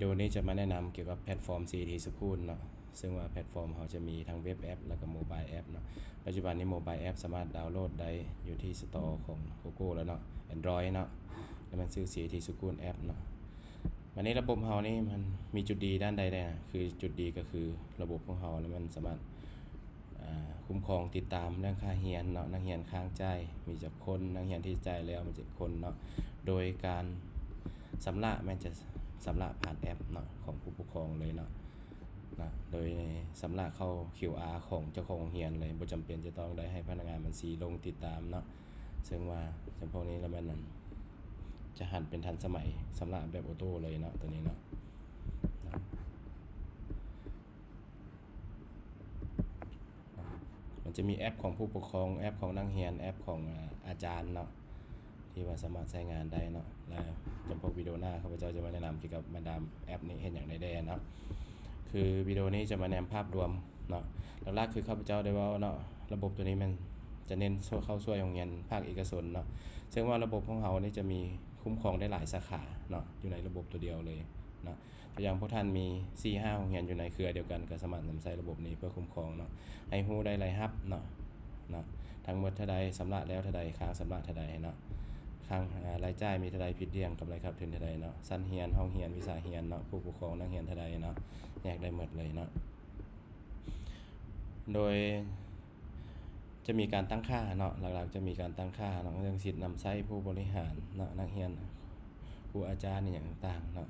ວິດີໂອນີ້ຈະມາແນະນຳກ່ຽວກັບແພລດຟອມ ຊີອີທີ ສະກູນເນາະ, ເຊິ່ງວ່າແພລດຟອມເຮົາຈະມີທັງເວັບແອັບ ແລ້ວກໍໂມບາຍແອັບເນາະ. ປັດຈຸບັນນີ້ໂມບາຍແອັບສາມາດດາວໂຫຼດໄດ້ຢູ່ທີ່ສະຕໍຂອງ Google ແລ້ວເນາະ, Android ເນາະ, ແລ້ວມັນຊື່ ຊີອີທີ ສະກູນແອັບເນາະ. ບັດນີ້ລະບົບເຮົານີ້ມັນມີຈຸດດີດ້ານໃດແດ່? ຄືຈຸດດີກໍຄືລະບົບຂອງເຮົານີ້ມັນສາມາດ ອາ ຄຸ້ມຄອງຕິດຕາມເລື່ອງຄ່າຮຽນເນາະ, ນັກຮຽນຄ້າງຈ່າຍມີຈັກຄົນ, ນັກຮຽນທີ່ຈ່າຍແລ້ວມີຈັກຄົນເນາະ, ໂດຍການຊຳລະແມ່ນຈະຊຳລະຜ່ານແອັບເນາະ ຂອງຜູ້ປົກຄອງເລີຍເນາະ, ເນາະ ໂດຍຊຳລະເຂົ້າ ຄິວອາ ຂອງເຈົ້າຂອງໂຮງຮຽນເລີຍ, ບໍ່ຈຳເປັນຈະຕ້ອງໄດ້ໃຫ້ພະນັກງານບັນຊີລົງຕິດຕາມເນາະ. ເຊິ່ງວ່າຈຳພວກນີ້ລະແມ່ນ ຈະຫັນເປັນທັນສະໄໝ, ຊຳລະແບບໂອໂຕ້ເລີຍເນາະ ໂຕນີ້ເນາະ. ມັນຈະມີແອັບຂອງຜູ້ປົກຄອງ, ແອັບຂອງນັກຮຽນ, ແອັບຂອງ ອາ ອາຈານເນາະ ທີ່ວ່າສາມາດໃຊ້ງານໄດ້ເນາະ. ແລະ ຈຳພວກວິດີໂອໜ້າ ຂ້າພະເຈົ້າຈະມາແນະນຳກ່ຽວກັບບັນດາແອັບນີ້ເຮັດຫຍັງໄດ້ແດ່ເນາະ. ຄືວິດີໂອນີ້ຈະມາແນມພາບລວມເນາະ, ຫຼັກໆຄືຂ້າພະເຈົ້າໄດ້ເວົ້າເນາະ, ລະບົບໂຕນີ້ແມ່ນຈະເນັ້ນເຂົ້າຊ່ວຍໂຮງຮຽນພາກເອກະຊົນເນາະ, ເຊິ່ງວ່າລະບົບຂອງເຮົານີ້ຈະມີຄຸ້ມຄອງໄດ້ຫຼາຍສາຂາເນາະ ຢູ່ໃນລະບົບໂຕດຽວເລີຍເນາະ. ຕົວຢ່າງພວກທ່ານມີສີ່ຫ້າໂຮງຮຽນຢູ່ໃນເຄືອດຽວກັນ ກໍສາມາດນຳໃຊ້ລະບົບນີ້ເພື່ອຄຸ້ມຄອງເນາະ, ໃຫ້ຮູ້ໄດ້ລາຍຮັບເນາະ, ເນາະ ທັງໝົດເທົ່າໃດ, ຊຳລະແລ້ວເທົ່າໃດ, ຄ້າງຊຳລະເທົ່າໃດເນາະ, ຄ້າງ ອາ ລາຍຈ່າຍມີເທົ່າໃດ, ຜິດລ່ຽງ, ກຳໄລຂາດທຶນເທົ່າໃດເນາະ, ຊັ້ນຮຽນ, ຫ້ອງຮຽນ, ວິຊາຮຽນເນາະ, ຜູ້ປົກຄອງນັກຮຽນເທົ່າໃດເນາະ, ແຍກໄດ້ໝົດເລີຍເນາະ. ໂດຍ ຈະມີການຕັ້ງຄ່າເນາະ, ຫຼັກໆຈະມີການຕັ້ງຄ່າເນາະ, ເລື່ອງສິດນຳໃຊ້ຜູ້ບໍລິຫານເນາະ, ນັກຮຽນ, ຄູອາຈານ ອີ່ຫຍັງຕ່າງໆເນາະ,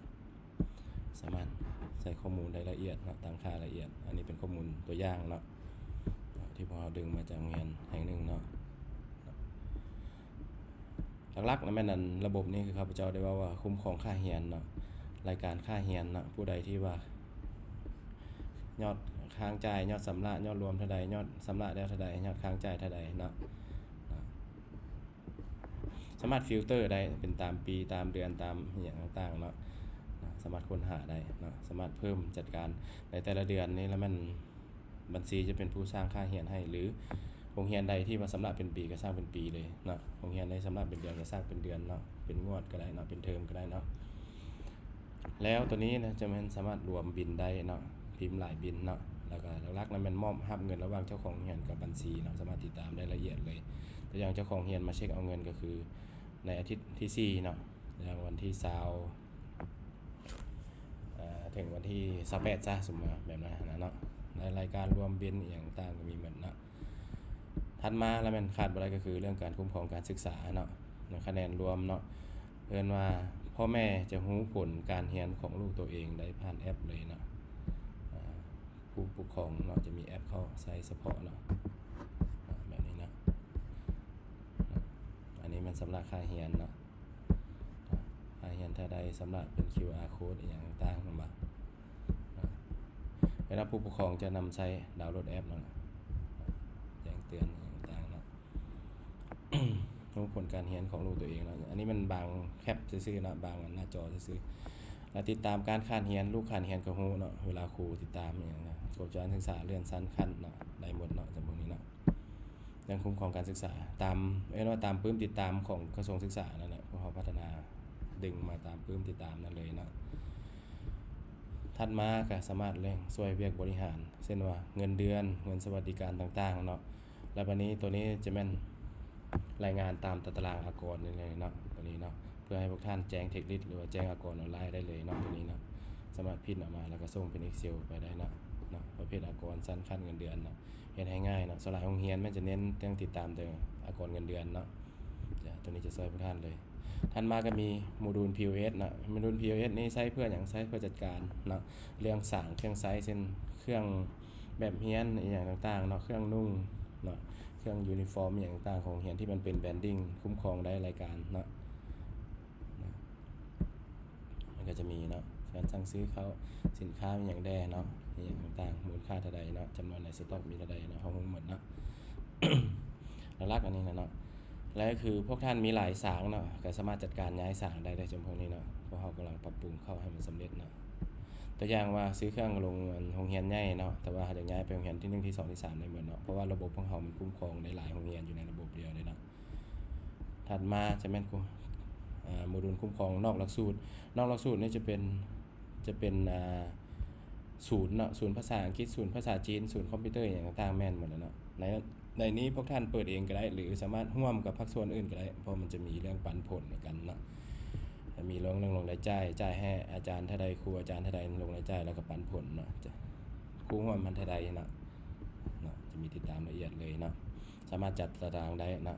ສາມາດໃສ່ຂໍ້ມູນໄດ້ລະອຽດເນາະ, ຕັ້ງຄ່າລະອຽດ. ອັນນີ້ເປັນຂໍ້ມູນຕົວຢ່າງເນາະ ທີ່ພວກເຮົາດຶງມາຈາກໂຮງຮຽນແຫ່ງໜຶ່ງເນາະ. ຫຼັກໆນະແມ່ນອັນລະບົບນີ້ ຄືຂ້າພະເຈົ້າໄດ້ເວົ້າວ່າຄຸ້ມຄອງຄ່າຮຽນເນາະ, ລາຍການຄ່າຮຽນເນາະ, ຜູ້ໃດທີ່ວ່າຍອດຄ້າງຈ່າຍ, ຍອດຊຳລະ, ຍອດລວມເທົ່າໃດ, ຍອດຊຳລະແລ້ວເທົ່າໃດ, ຍອດຄ້າງຈ່າຍເທົ່າໃດເນາະ, ສາມາດຟິວເຕີໄດ້ເປັນຕາມປີ, ຕາມເດືອນ, ຕາມອີ່ຫຍັງຕ່າງໆເນາະ, ສາມາດຄົ້ນຫາໄດ້ເນາະ, ສາມາດເພີ່ມຈັດການໃນແຕ່ລະເດືອນນີ້ ລະແມ່ນ ບັນຊີຈະເປັນຜູ້ສ້າງຄ່າຮຽນໃຫ້ ຫຼື ໂຮງຮຽນໃດທີ່ວ່າຊຳລະເປັນປີກໍສ້າງເປັນປີເລີຍເນາະ, ໂຮງຮຽນໃດຊຳລະເປັນເດືອນກໍສ້າງເປັນເດືອນເນາະ, ເປັນງວດກໍໄດ້ເນາະ, ເປັນເທີມກໍໄດ້ເນາະ. ແລ້ວໂຕນີ້ນະ ຈະແມ່ນສາມາດລວມບິນໄດ້ເນາະ, ພິມຫຼາຍບິນເນາະ, ແລ້ວກໍຫຼັກໆນະແມ່ນມອບຮັບເງິນລະຫວ່າງເຈົ້າຂອງໂຮງຮຽນກັບບັນຊີເນາະ, ສາມາດຕິດຕາມໄດ້ລະອຽດເລີຍ. ຕົວຢ່າງເຈົ້າຂອງໂຮງຮຽນມາເຊັກເອົາເງິນກໍຄື ໃນອາທິດທີສີ່ເນາະ, ຢ່າງວັນທີຊາວ ເອີ ເຖິງວັນທີຊາວແປດຊະ, ສົມມຸດວ່າແບບນັ້ນນະເນາະ, ລາຍ ລາຍການລວມບິນອີ່ຫຍັງຕ່າງກໍມີໝົດເນາະ. ຖັດມາລະແມ່ນຂາດບໍ່ໄດ້ກໍຄືເລື່ອງການຄຸ້ມຄອງການສຶກສາເນາະ, ໃນຄະແນນລວມເນາະ, ເອີ້ນວ່າພໍ່ແມ່ຈະຮູ້ຜົນການຮຽນຂອງລູກໂຕເອງໄດ້ຜ່ານແອັບເລີຍເນາະ. ອາ ຜູ້ປົກຄອງເນາະ ຈະມີແອັບເຂົ້າໃຊ້ສະເພາະເນາະ, ອາ ແບບນີ້ເນາະ. ອັນນີ້ແມ່ນຊຳລະຄ່າຮຽນເນາະ, ອາ ຄ່າຮຽນເທົ່າໃດ, ຊຳລະເປັນຄິວອາໂຄດອີ່ຫຍັງຕ່າງໆ ແມ່ນບໍ່? ອາ ເວລາຜູ້ປົກຄອງຈະນຳໃຊ້ດາວໂຫຼດແອັບເນາະ, ແຈ້ງເຕືອນອີ່ຫຍັງຕ່າງໆເນາະ. ຮູ້ຜົນການຮຽນຂອງລູກໂຕເອງເນາະ. ອັນນີ້ມັນບາງແຄັບຊື່ໆເນາະ, ບາງໜ້າຈໍຊື່ໆ. ແລ້ວຕິດຕາມການຂາດຮຽນ, ລູກຂາດຮຽນກໍຮູ້ເນາະ, ເວລາຄູຕິດຕາມອີ່ຫຍັງນະ, ກວດການສຶກສາ, ເລື່ອນຊັ້ນຂັ້ນເນາະ, ໄດ້ໝົດເນາະ, ຈຳພວກນີ້ເນາະ. ເລື່ອງຄຸ້ມຄອງການສຶກສາ ຕາມ ເອີ້ນວ່າຕາມປຶ້ມຕິດຕາມຂອງກະຊວງສຶກສານັ້ນແຫຼະ, ພວກເຮົາພັດທະນາດຶງມາຕາມປຶ້ມຕິດຕາມນັ້ນເລີຍເນາະ. ຖັດມາກໍສາມາດແຫຼ່ງຊ່ວຍວຽກບໍລິຫານ ເຊັ່ນວ່າເງິນເດືອນ, ເງິນສະຫວັດດີການຕ່າງໆເນາະ. ແລ້ວບາດນີ້ໂຕນີ້ຈະແມ່ນລາຍງານຕາມຕາຕະລາງອາກອນນີ້ເລີຍເນາະ, ໂຕນີ້ເນາະ, ເພື່ອໃຫ້ພວກທ່ານແຈ້ງເທັກລິດ ຫຼືວ່າແຈ້ງອາກອນອອນລາຍໄດ້ເລີຍເນາະ, ໂຕນີ້ເນາະ. ສາມາດພິມອອກມາ ແລ້ວກໍສົ່ງເປັນ Excel ໄປໄດ້ເນາະ, ເນາະ, ປະເພດອາກອນ, ຊັ້ນຂັ້ນເງິນເດືອນເນາະ, ເຮັດໃຫ້ງ່າຍເນາະ. ສ່ວນຫຼາຍໂຮງຮຽນມັນຈະເນັ້ນເລື່ອງຕິດຕາມແຕ່ອາກອນເງິນເດືອນເນາະ. ໂຕນີ້ຈະຊ່ວຍພວກທ່ານເລີຍ. ຖັດມາກໍມີໂມດູນ ພີໂອເອັສ ເນາະ, ໂມດູນ ພີໂອເອັສ ນີ້ໃຊ້ເພື່ອຫຍັງ? ໃຊ້ເພື່ອຈັດການເນາະ, ເລື່ອງສາງເຄື່ອງໃຊ້ ເຊັ່ນ ເຄື່ອງແບບຮຽນອີ່ຫຍັງຕ່າງໆເນາະ, ເຄື່ອງນຸ່ງເນາະ, ເຄື່ອງຢູນິຟອມອີ່ຫຍັງຕ່າງໆຂອງໂຮງຮຽນທີ່ມັນເປັນ branding ຄຸ້ມຄອງໄດ້ລາຍການເນາະ. ມັນກໍຈະມີເນາະ ການສັ່ງຊື້ເຂົ້າ, ສິນຄ້າມີຫຍັງແດ່ເນາະ, ມີຫຍັງຕ່າງໆ, ມູນຄ່າເທົ່າໃດເນາະ, ຈຳນວນໃນສະຕັອກມີເທົ່າໃດເນາະ, ເຮົາຮູ້ໝົດເນາະ. ຫຼັກໆອັນນີ້ນະເນາະ. ແລະ ຄືພວກທ່ານມີຫຼາຍສາງເນາະ, ກໍສາມາດຈັດການຍ້າຍສາງໄດ້ເດ້ ຈຳພວກນີ້ເນາະ, ພວກເຮົາກຳລັງປັບປຸງເຂົ້າໃຫ້ມັນສຳເລັດເນາະ. ຕົວຢ່າງວ່າຊື້ເຄື່ອງລົງໂຮງຮຽນໃຫຍ່ເນາະ, ແຕ່ວ່າເຮົາຢາກຍ້າຍໄປໂຮງຮຽນທີໜຶ່ງ ທີສອງ ທີສາມໄດ້ໝົດເນາະ, ເພາະວ່າລະບົບຂອງເຮົາມັນຄຸ້ມຄອງໄດ້ຫຼາຍໂຮງຮຽນຢູ່ໃນລະບົບດຽວເລີຍເນາະ. ຖັດມາຈະແມ່ນ ອາ ໂມດູນຄຸ້ມຄອງນອກຫຼັກສູດ. ນອກຫຼັກສູດນີ້ຈະເປັນ ຈະເປັນ ອ່າ ສູນເນາະ, ສູນພາສາອັງກິດ, ສູນພາສາຈີນ, ສູນຄອມພິວເຕີ ອີ່ຫຍັງຕ່າງໆ ແມ່ນໝົດແລ້ວເນາະ. ໃນ ໃນນີ້ພວກທ່ານເປີດເອງກໍໄດ້ ຫຼືສາມາດຮ່ວມກັບພາກສ່ວນອື່ນກໍໄດ້ ເພາະມັນຈະມີເລື່ອງປັນຜົນໃຫ້ກັນເນາະ. ຈະມີເລື່ອງ ເລື່ອງລົງລາຍຈ່າຍ, ຈ່າຍໃຫ້ອາຈານເທົ່າໃດ, ຄູອາຈານເທົ່າໃດ, ລົງລາຍຈ່າຍ ແລ້ວກໍປັນຜົນເນາະ, ຈະ ຄູຮ່ວມມັນເທົ່າໃດເນາະ, ເນາະ ຈະມີຕິດຕາມລະອຽດເລີຍເນາະ. ສາມາດຈັດຕາຕາງໄດ້ເນາະ,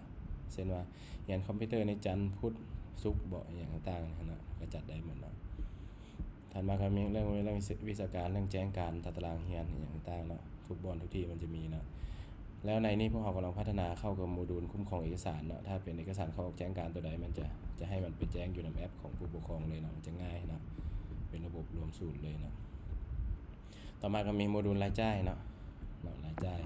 ເຊັ່ນວ່າຮຽນຄອມພິວເຕີໃນຈັນ, ພຸດ, ສຸກບໍ ອີ່ຫຍັງຕ່າງໆ ເນາະ ກໍຈັດໄດ້ໝົດເນາະ. ຖັດມາກໍມີເລື່ອງ ເລື່ອງວິຊາການ, ເລື່ອງແຈ້ງການ, ຕາຕະລາງຮຽນ ອີ່ຫຍັງຕ່າງໆ ເນາະ, ທຸກບ່ອນທຸກທີ່ມັນຈະມີເນາະ. ແລ້ວໃນນີ້ພວກເຮົາກຳລັງພັດທະນາເຂົ້າກັບໂມດູນຄຸ້ມຄອງເອກະສານເນາະ. ຖ້າເປັນເອກະສານເຂົ້າອອກແຈ້ງການຕົວໃດ ມັນຈະ ຈະໃຫ້ມັນໄປແຈ້ງຢູ່ນຳແອັບຂອງຜູ້ປົກຄອງເລີຍເນາະ, ມັນຈະງ່າຍເນາະ, ເປັນລະບົບລວມສູນເລີຍເນາະ. ຕໍ່ມາກໍມີໂມດູນລາຍຈ່າຍເນາະ, ເນາະ ລາຍຈ່າຍ,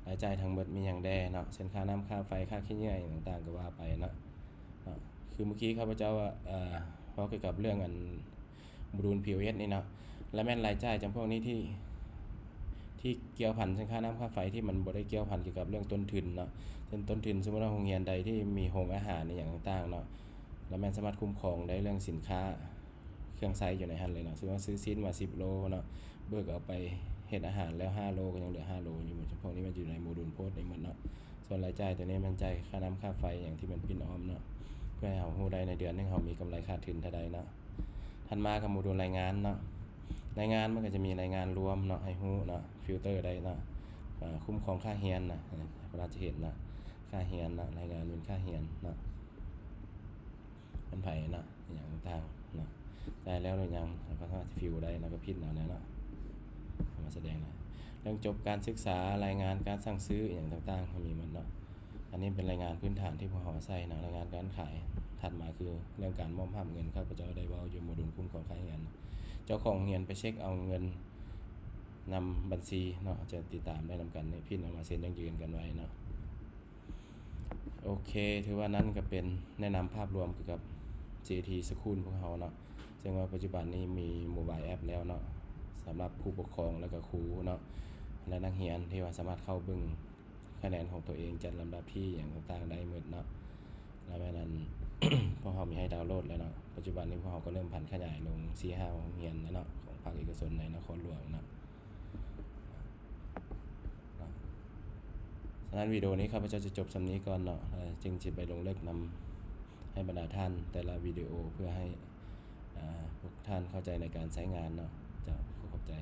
ລາຍຈ່າຍທັງໝົດມີຫຍັງແດ່ເນາະ, ເຊັ່ນ ຄ່ານ້ຳ, ຄ່າໄຟ, ຄ່າຂີ້ເຫຍື້ອ ອີ່ຫຍັງຕ່າງໆ ກໍວ່າໄປເນາະ, ເນາະ. ຄືເມື່ອກີ້ຂ້າພະເຈົ້າ ເອີ ເວົ້າກ່ຽວກັບເລື່ອງອັນ ໂມດູນ ພີໂອເອສ ນີ້ເນາະ, ລະແມ່ນລາຍຈ່າຍຈຳພວກນີ້ທີ່ ທີ່ກ່ຽວພັນເຊິ່ງຄ່ານ້ຳຄ່າໄຟ ທີ່ມັນບໍ່ໄດ້ກ່ຽວພັນກ່ຽວກັບເລື່ອງຕົ້ນທຶນເນາະ. ເຊັ່ນຕົ້ນທຶນ ສົມມຸດວ່າໂຮງຮຽນໃດທີ່ມີໂຮງອາຫານອີ່ຫຍັງຕ່າງໆເນາະ, ລະແມ່ນສາມາດຄຸ້ມຄອງໄດ້ເລື່ອງສິນຄ້າເຄື່ອງໃຊ້ຢູ່ໃນຫັ້ນເລີຍເນາະ. ສົມມຸດວ່າຊື້ຊີ້ນມາສິບໂລເນາະ, ເບີກເອົາໄປເຮັດອາຫານແລ້ວຫ້າໂລ ກໍຍັງເຫຼືອຫ້າໂລຢູ່. ຈຳພວກນີ້ມັນຢູ່ໃນໂມດູນໂພສນີ້ໝົດເນາະ. ສ່ວນລາຍຈ່າຍຕົວນີ້ແມ່ນຈ່າຍຄ່ານ້ຳຄ່າໄຟຫຍັງທີ່ມັນປິ່ນອ້ອມເນາະ, ເພື່ອໃຫ້ເຮົາຮູ້ໄດ້ໃນເດືອນໜຶ່ງເຮົາມີກຳໄລຂາດທຶນເທົ່າໃດເນາະ. ຖັດມາກໍໂມດູນລາຍງານເນາະ, ລາຍງານມັນກໍຈະມີລາຍງານລວມເນາະ ໃຫ້ຮູ້ເນາະ, ຟິວເຕີໄດ້ເນາະ, ເອີ ຄຸ້ມຄອງຄ່າຮຽນນະ, ເວລາຈະເຫັນເນາະ ຄ່າຮຽນເນາະ, ລາຍງານເປັນຄ່າຮຽນເນາະ, ເປັນໃຜເນາະ, ອີ່ຫຍັງຕ່າງໆເນາະ, ໄດ້ແລ້ວຫຼືຍັງ ເຮົາກໍສາມາດຈະຟິວໄດ້ເນາະ, ກໍພິມເອົາແຫຼະເນາະ, ເອົາມາສະແດງນະ. ເລື່ອງຈົບການສຶກສາ, ລາຍງານການສັ່ງຊື້ ອີ່ຫຍັງຕ່າງໆ ເຮົາມີໝົດເນາະ. ອັນນີ້ເປັນລາຍງານພື້ນຖານທີ່ພວກເຮົາໃຊ້ເນາະ, ລາຍງານການຂາຍ. ຖັດມາຄືເລື່ອງການມອບຮັບເງິນ, ຂ້າພະເຈົ້າໄດ້ເວົ້າຢູ່ໂມດູນຄຸ້ມຄອງຄ່າຮຽນ. ເຈົ້າຂອງໂຮງຮຽນໄປເຊັກເອົາເງິນນຳບັນຊີເນາະ, ຈະຕິດຕາມໄດ້ນຳກັນ, ໃຫ້ພິມເອົາມາເຊັນຢັ້ງຢືນກັນໄວ້ເນາະ. ໂອເຄ, ຖືວ່ານັ້ນກໍເປັນແນະນຳພາບລວມກ່ຽວກັບ CAT School ພວກເຮົາເນາະ, ເຊິ່ງວ່າປັດຈຸບັນນີ້ມີໂມບາຍແອັບແລ້ວເນາະ, ສຳລັບຜູ້ປົກຄອງ ແລະ ກໍຄູເນາະ ແລະ ນັກຮຽນທີ່ວ່າສາມາດເຂົ້າເບິ່ງ ຄະແນນຂອງຕົວເອງ, ຈັດລຳດັບທີ່ຫຍັງຕ່າງໆໄດ້ໝົດເນາະ. ແລ້ວແມ່ນອັນ ພວກເຮົາມີໃຫ້ດາວໂຫຼດແລ້ວເນາະ. ປັດຈຸບັນນີ້ພວກເຮົາກໍເລີ່ມຜັນຂະຫຍາຍລົງສີ່ຫ້າໂຮງຮຽນແລ້ວເນາະ ຂອງພາກເອກະຊົນໃນນະຄອນຫຼວງເນາະ. ສະນັ້ນ ວິດີໂອນີ້ຂ້າພະເຈົ້າຈະຈົບສ່ຳນີ້ກ່ອນເນາະ, ແລ້ວຈຶ່ງຊິໄປລົງເລິກນຳໃຫ້ບັນດາທ່ານແຕ່ລະວິດີໂອ ເພື່ອໃຫ້ ອາ ພວກທ່ານເຂົ້າໃຈໃນການໃຊ້ງານເນາະ. ເຈົ້າ ຂໍຂອບໃຈ.